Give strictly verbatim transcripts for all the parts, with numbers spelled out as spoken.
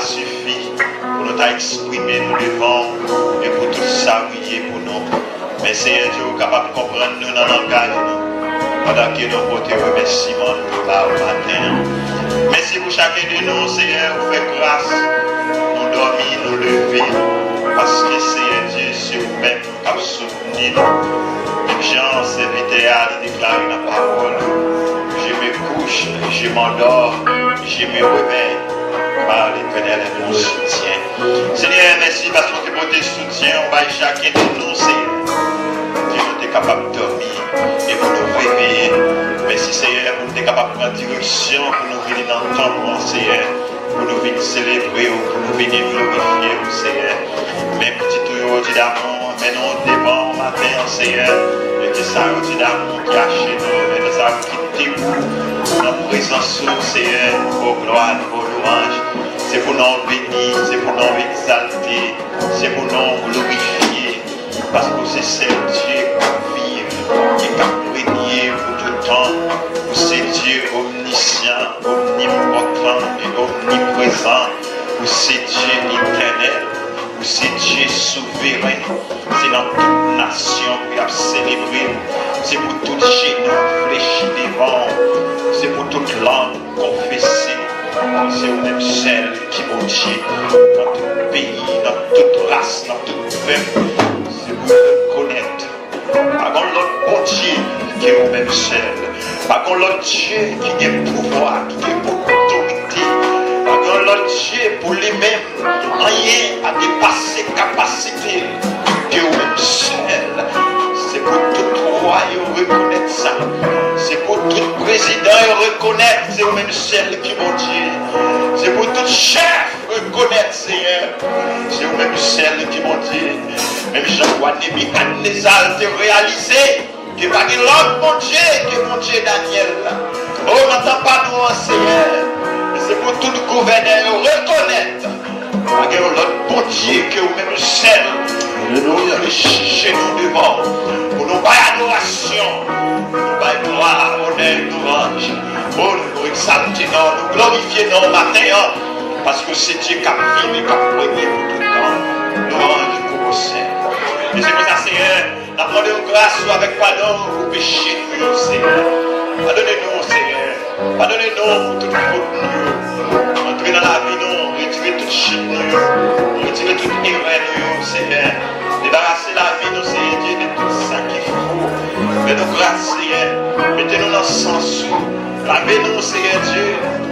Sifi pou nou ta eksprime nou devan w e pou tout sa w ye pou nou. Men Seyè Dye, ou kapab konprann nou nan langaj nou, pandan ke nou pote remèsiman nou ba ou maten an. Mèsi pou chaken de nou, Seyè, ou fè gras, nou dòmi, nou leve, paske Seyè Dye, se ou menm k ap soutni nou. Menm jan sèvitè a li deklare nan pawòl, je me couche, je m'endors, je me réveille, car l'Éternel est mon soutien. Senyè, mèsi paske ou te pote soutyen ou bay chaken de nou, Senyè. Ke nou te kapab dòmi e pou nou reveye. Mèsi, Senyè, pou nou te kapab pran direksyon pou nou vini nan tanp ou an, Senyè. Pou nou vin selebre w, pou nou vin glorifye w, Senyè. Men pitit ou yo, Dye damou, men nou devan w maten an, Senyè. E ke sa yo, Dye damou, ki achenou, e ke sa yo ki debou nan prezans ou, Senyè. O glwa, o lwanj. Se pou non w beni, se pou non w egzalte, se pou non w glorifye. Paske w se sèl Dye k ap viv e k ap renye pou tout tan. Ou se Dye omnisyan, omnipòtan e omniprezan. Ou se Dye etènèl. Ou se Dye souveren. Se nan tout nasyon pou y ap selebre w. Se pou tout jenou flechi devan w. Se pou tout lang konfese, se ou menm sèl ki Bondye. Nan tout peyi, nan tout ras, nan tout pèp, se pou yo rekonèt pa gen lòt Bondye ke ou menm sèl. Pa gen lòt Dye ki gen pouvwa, ki gen otorite. Pa gen lòt Dye pou li menm. Anyen pa depase kapasite l ke ou menm sèl. Se pou tout wa yo rekonèt sa. Se pou tout prezidan yo rekonèt se ou menm sèl ki Bondye. Se pou tout chèf rekonèt, Senyè, se ou menm sèl ki Bondye. Menm jan wa Nebikadneza te reyalize ke pa gen lòt Bondye ke Bondye Danyèl la. O, nan tan pa nou an, Senyè, e se pou tout gouvènè yo rekonèt pa gen yon lòt Bondye ke ou menm sèl. Nou flechi jenou devan w pou nou bay adorasyon, pou nou bay glwa, onè, louwanj. O, nou egzalte non, nou glorifye non maten an, paske w se Dye k ap viv e k ap renye pou tout tan. Louwanj pou ou, Senyè. E se konsa, Senyè, n ap mande w gras ou avèk padon pou peche nou yo, Senyè. Padone nou, Senyè. Padone nou pou tout fot nou yo. Antre nan lavi nou, retire tout chit nou yo. Retire tout erè nou yo, Senyè. Debarase lavi nou, Senyè Dye, de tout sa ki fo. Fè nou gras, Senyè. Mete nou nan sans ou. Lave nou, Senyè Dye,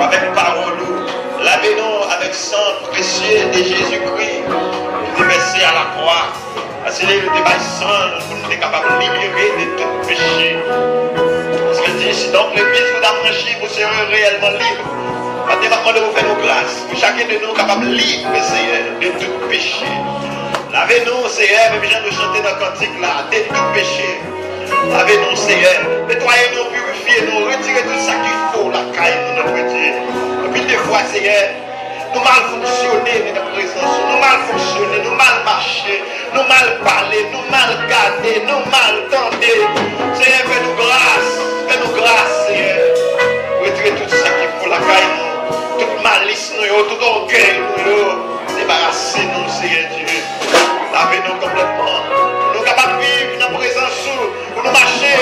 avèk pawòl ou. Lave nou avèk san presye de Jezikri ki te vèse a lakwa. Paske li te bay san l pou nou te kapab libere de tout peche. Paske l di, si donc le puits vous affranchit, vous serez réellement libre. Maten, m ap mande w fè nou gras, pou chaken de nou kapab lib, Senyè, de tout peche. Lave nou, Senyè, menm jan nou chante nan kantik la, de tout peche. Lave nou, Senyè, netwaye nou, pirifye nou, retire tout sa ki fo lakay nou, notre Dieu. Anpil de fwa, Senyè, nou mal fonksyone nan prezans ou, nou mal fonksyone, nou mal mache, nou mal pale, nou mal gade, nou mal tande. Senyè, fè nou gras, fè nou gras, Senyè. Retire tout sa ki fo lakay nou, tout malis nou yo, tout ògèy nou yo. Debarase nou, Senyè Dye. Lave nou konplètman. Pou nou kapab viv nan prezans ou. Pou nou mache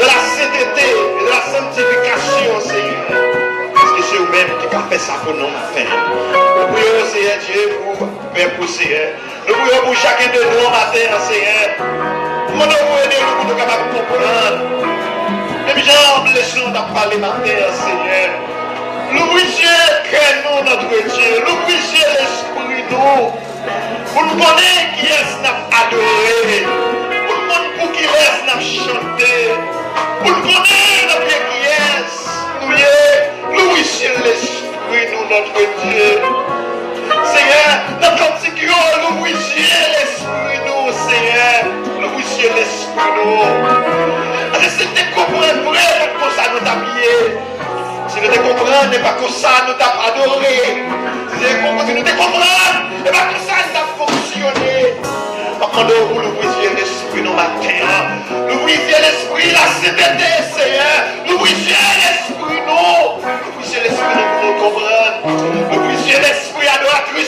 dans la sainteté et dans la sanctification, Senyè. Paske se ou menm ki ka fè sa pou nou maten. Nou priye w, Senyè Dye, pou pèp ou, Senyè. Nou priye w pou chaken de nou maten an, Senyè. Nou mande w pou ede nou, pou nou kapab konprann. Menm jan leson n ap pale maten an, Senyè. Louvri zye kè nou, notre Dieu. Louvri zye lespri nou. Pou n konnen kiyès n ap adore, pou n konn pou kilès n ap chante, pou n konnen nan pye kiyès nou ye, louvri zye lespri nou, notre Dieu. Senyè, nan kantik yo, louvri zye lespri nou, Senyè, louvri zye lespri nou. Paske si n te konprann vre, se konsa nou t ap ye. Si nou te konprann, e pa konsa nou t ap adore. Si te kon-, si nou te konprann, e pa konsa nou t ap fonksyone. M ap mande w pou louvri zye lespri nou maten an. Louvri zye lespri lasentete, Senyè. Louvri zye lespri nou. Louvri zye lespri nou pou nou konprann. Louvri zye lespri adoratris.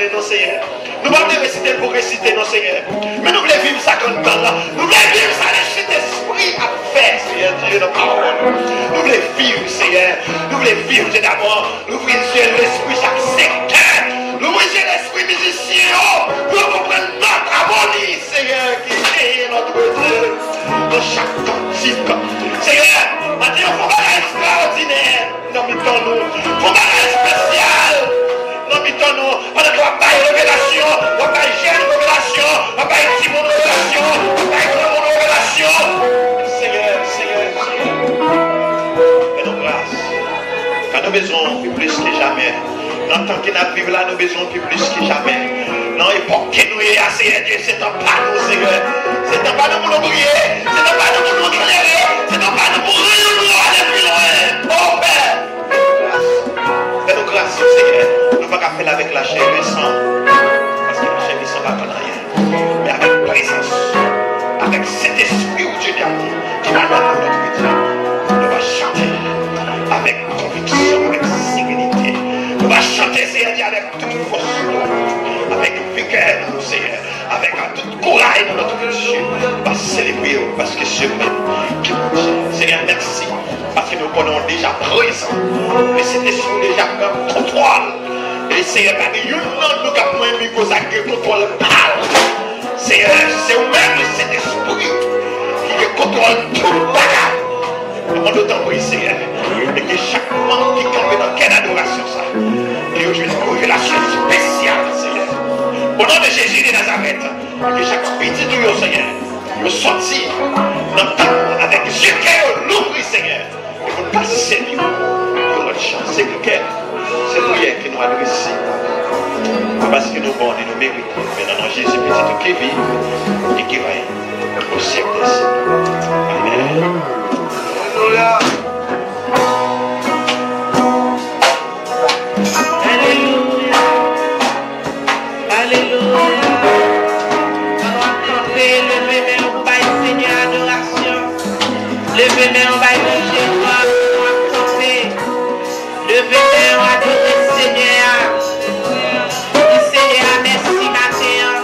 Non, Senyè. Nou pa vle resite l pou resite, non, Senyè. Men nou vle viv sa k anndan l lan. Nou vle viv sa Lesentespri ap fè, Senyè Dye, nan pawòl ou. Nou vle viv, Senyè. Nou vle viv, Dye damò. Louvri zye lespri chak sektè. Louvri zye lespri mizisyen yo pou yo konprann nòt amoni, Senyè, ki genyen lòt Dye nan chak kantik. Senyè, maten an, fè yon bagay ekstraòdinè nan mitan nou. Fè yon bagay espesyal nan mitan nou. Pandan ke w ap bay revelasyon, w ap bay jèn revelasyon, w ap bay timoun revelasyon, w ap bay granmoun revelasyon. Senyè, Senyè, Senyè, fè nou gras. Kan nou bezwen w pi plis ke jamè. Nan tan ke n ap viv la, nou bezwen w pi plis ke jamè. Nan epòk ke nou ye a, Senyè Dye, se tan pa nou, Senyè. Se tan pa nou pou nou priye. Se tan pa nou pou nou klere. Se tan pa nou pou nou ale pi lwen. O Pè, fè nou gras, Senyè. Nou pa ka fè l avèk lachè e le san. Paske lachè e le san pa vann anyen. Men avèk prezans, avèk Sentespri ou, Dye damò, ki pa nan nou, Nòtrepitè, nou va chante avèk konviksyon, avèk serenite. Nou va chante, Senyè Dye, avèk tout fòs nou, avèk vigè nan nou, Senyè, avèk tout kouray nan Nòtrepitè. Nou va selebre w, paske se ou menm ki Bondye. Senyè, mèsi. Paske nou konnen w deja prezan. Men Sentespri w deja pran kontwòl. E Senyè, pa gen youn nan nou k ap pran mikwo sa k gen kontwòl pa l. Senyè, se ou menm, Sentespri, ki gen kontwòl tout bagay. Nou mande w tanpri, Senyè, e ke chak manm ki kanpe nan kè adorasyon sa, ke yo jwenn revelasyon espesyal, Senyè. O non de Jezi de Nazarèt, e ke chak pitit ou yo, Senyè, yo sòti nan tan avèk zye kè yo louvri, Senyè. E pou n pa sèvi w yon lòt jan. Se priyè, se priyè ke nou adrese. Pa paske nou bon ni nou merite, men nan non Jezi, Pitit ou ki viv e ki règne au siècle des siècles. Amèn. Alelouya. Alelouya. Alelouya. Pandan w ap kanpe, leve men w pou bay Senyè adorasyon. Leve men w bay Bondye glwa pandan w ap kanpe. Leve men w adore Senyè a. Di Senyè a mèsi maten an.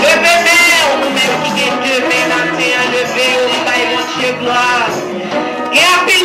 Leve men w, ou menm ki gen de men maten an, leve w pou bay Bondye glwa. Gen anpil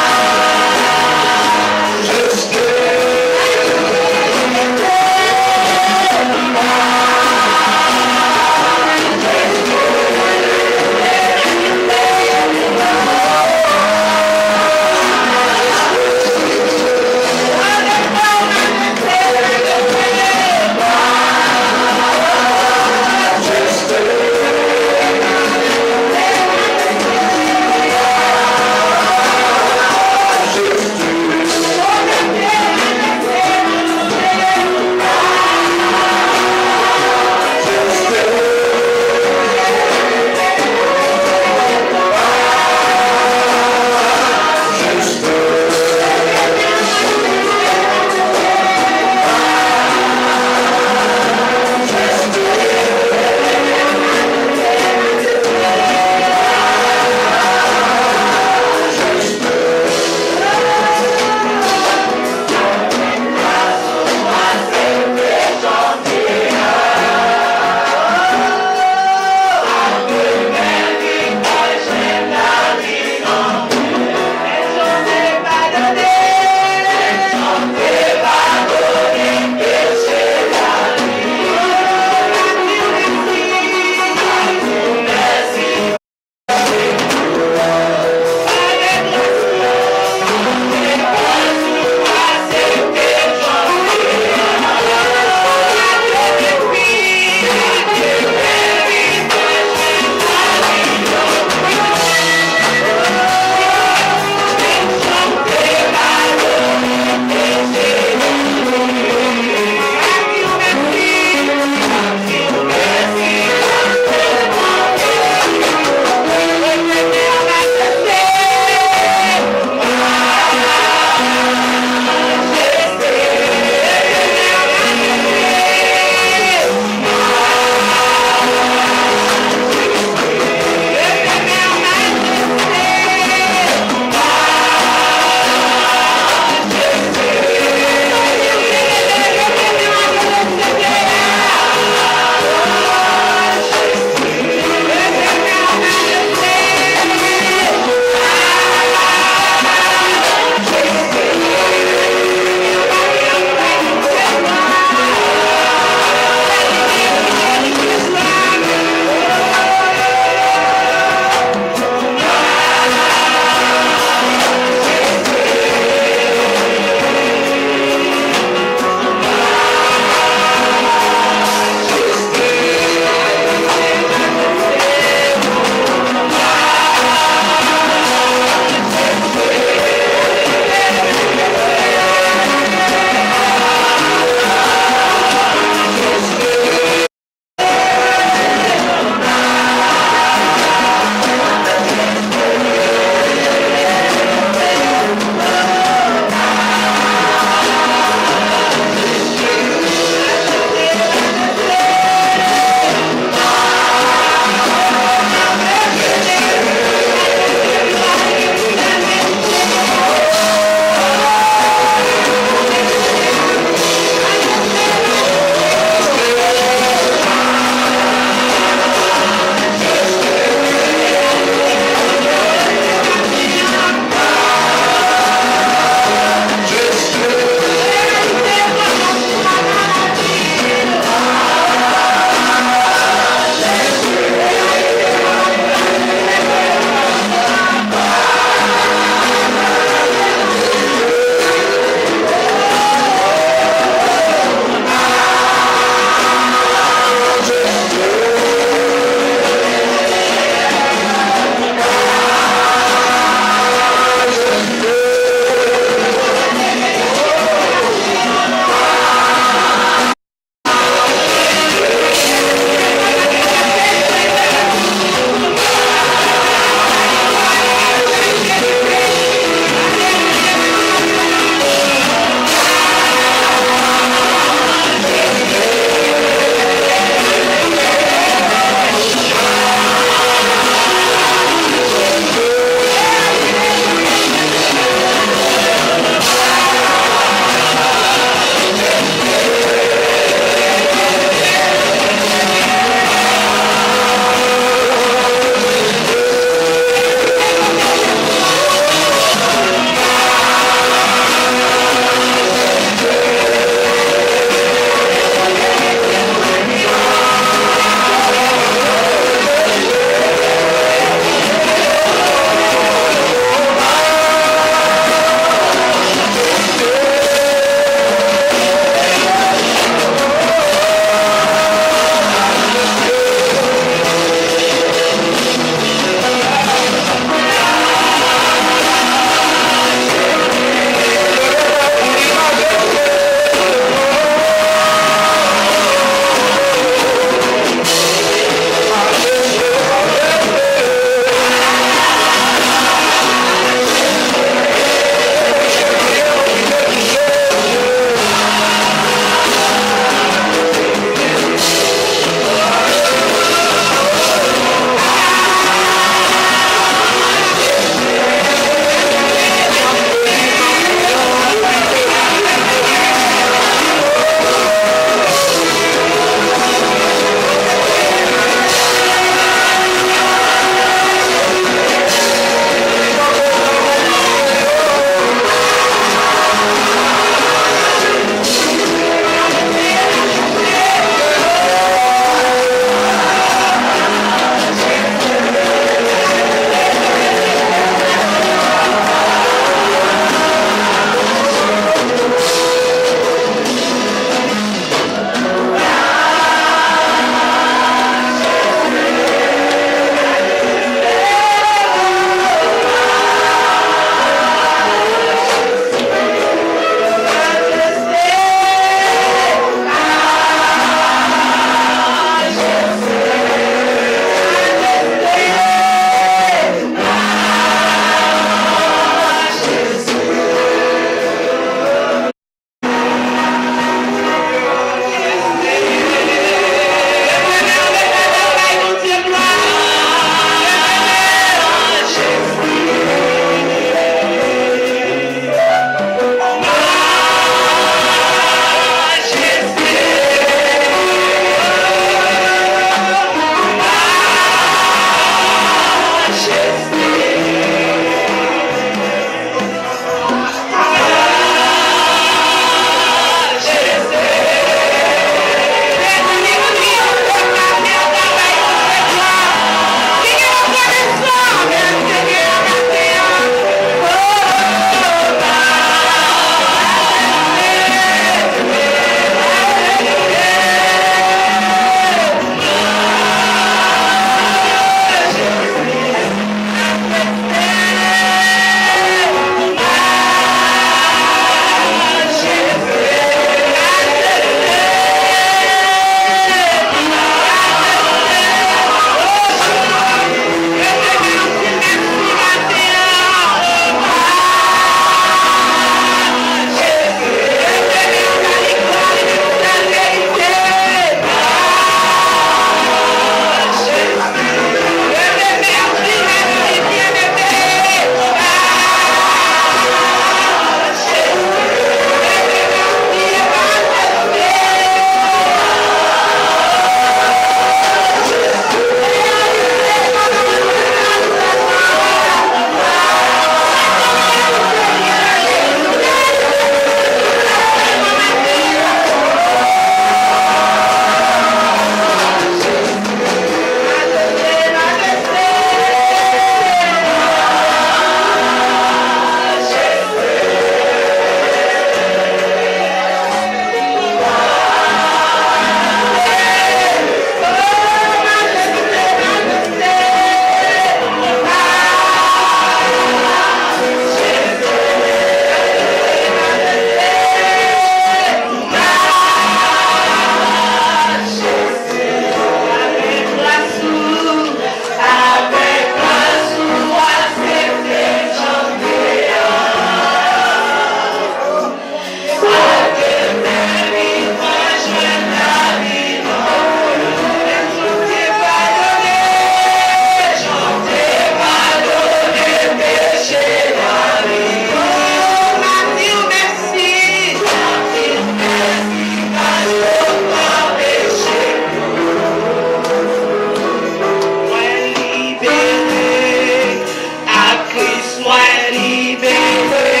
Mwen libere,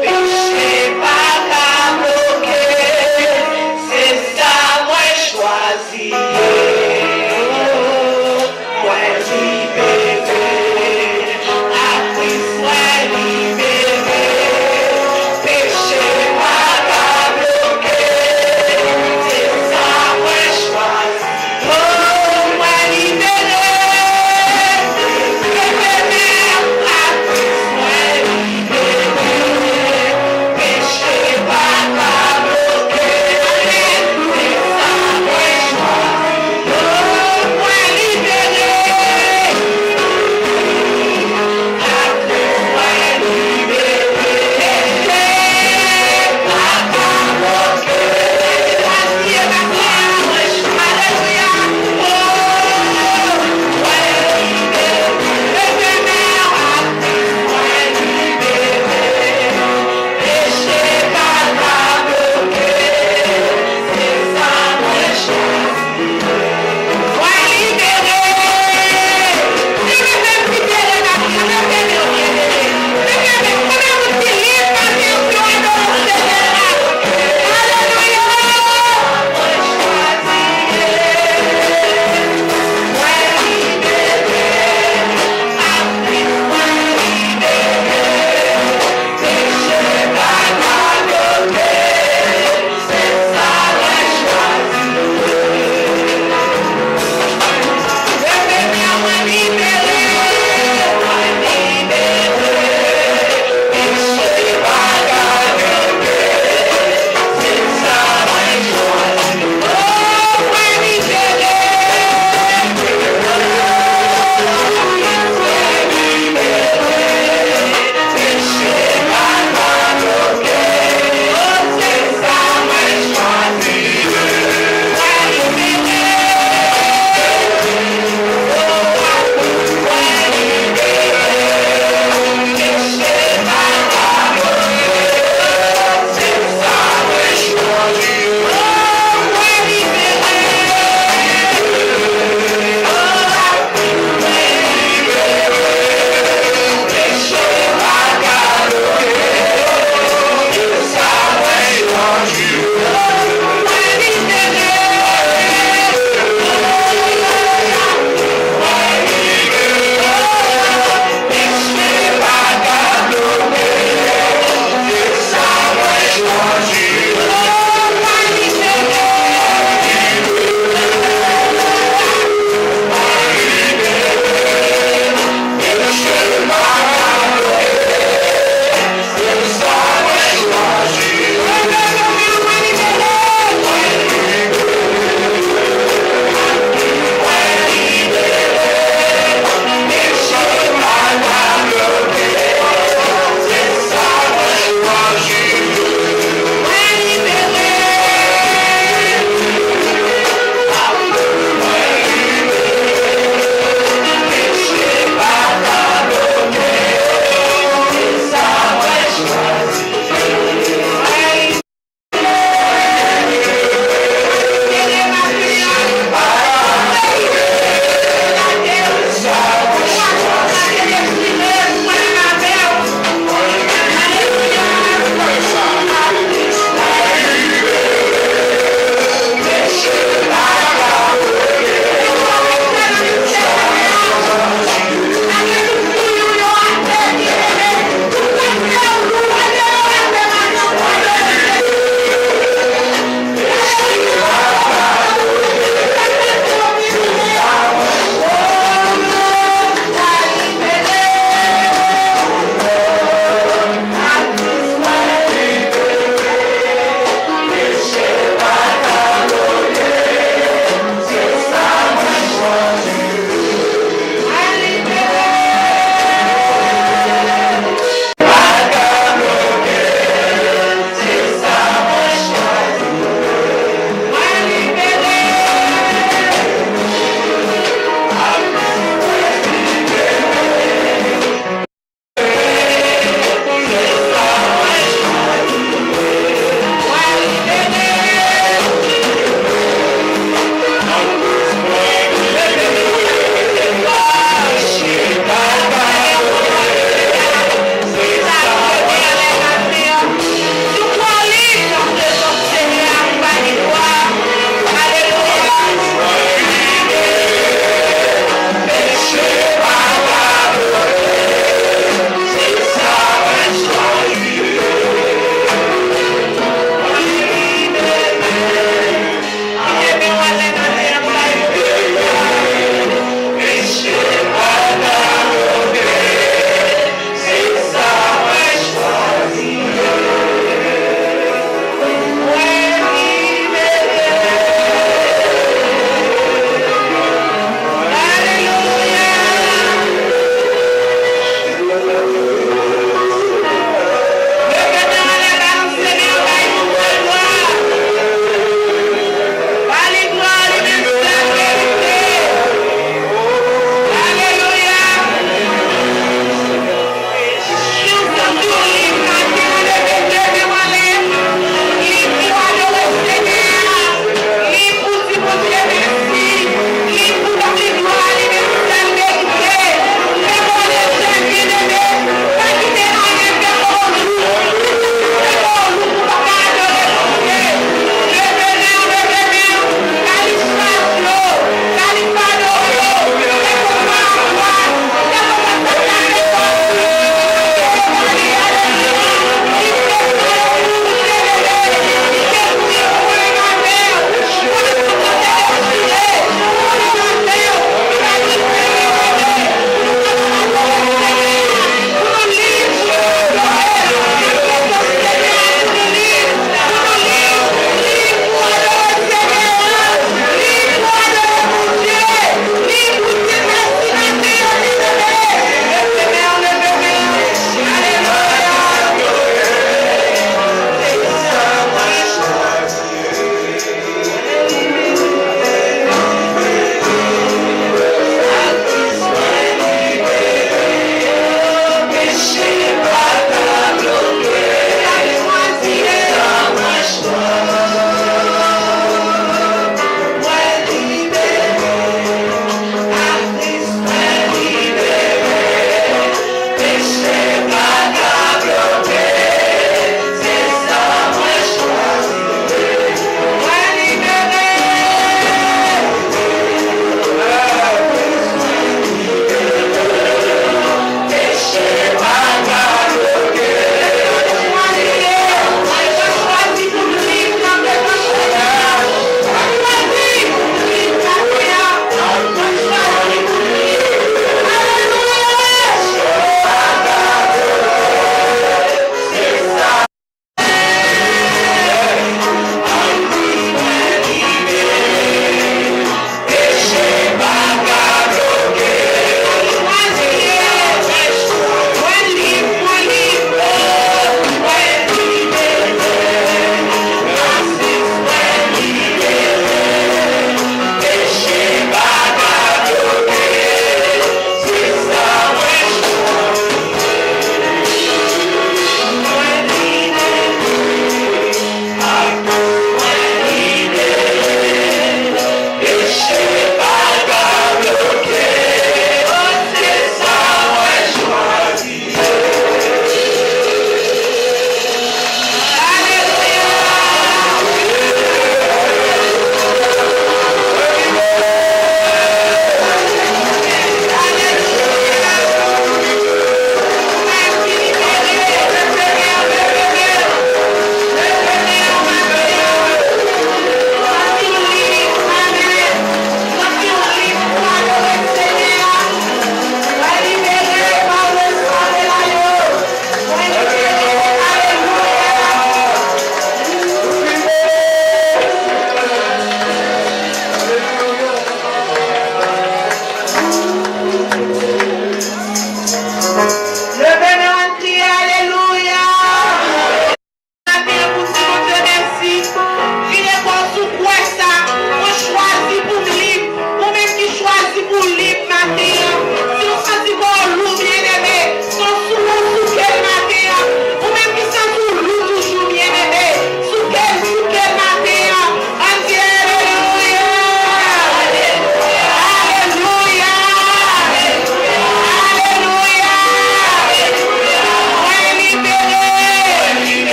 peche pa ka bloke, se sa mwen chwazi ye. Mwen libere, ak Kris mwen libere, peche pa ka bloke, se sa mwen chwazi. Oh, mwen libere, libere, ak Kris mwen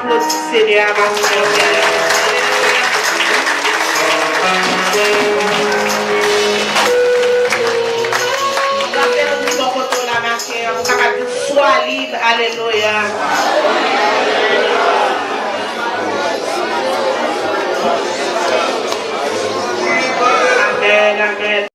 Senyè a, mache. Frape moun ki bò kote w la, mache, pou w kapab di, swa lib, alelouya. Amèn, amèn.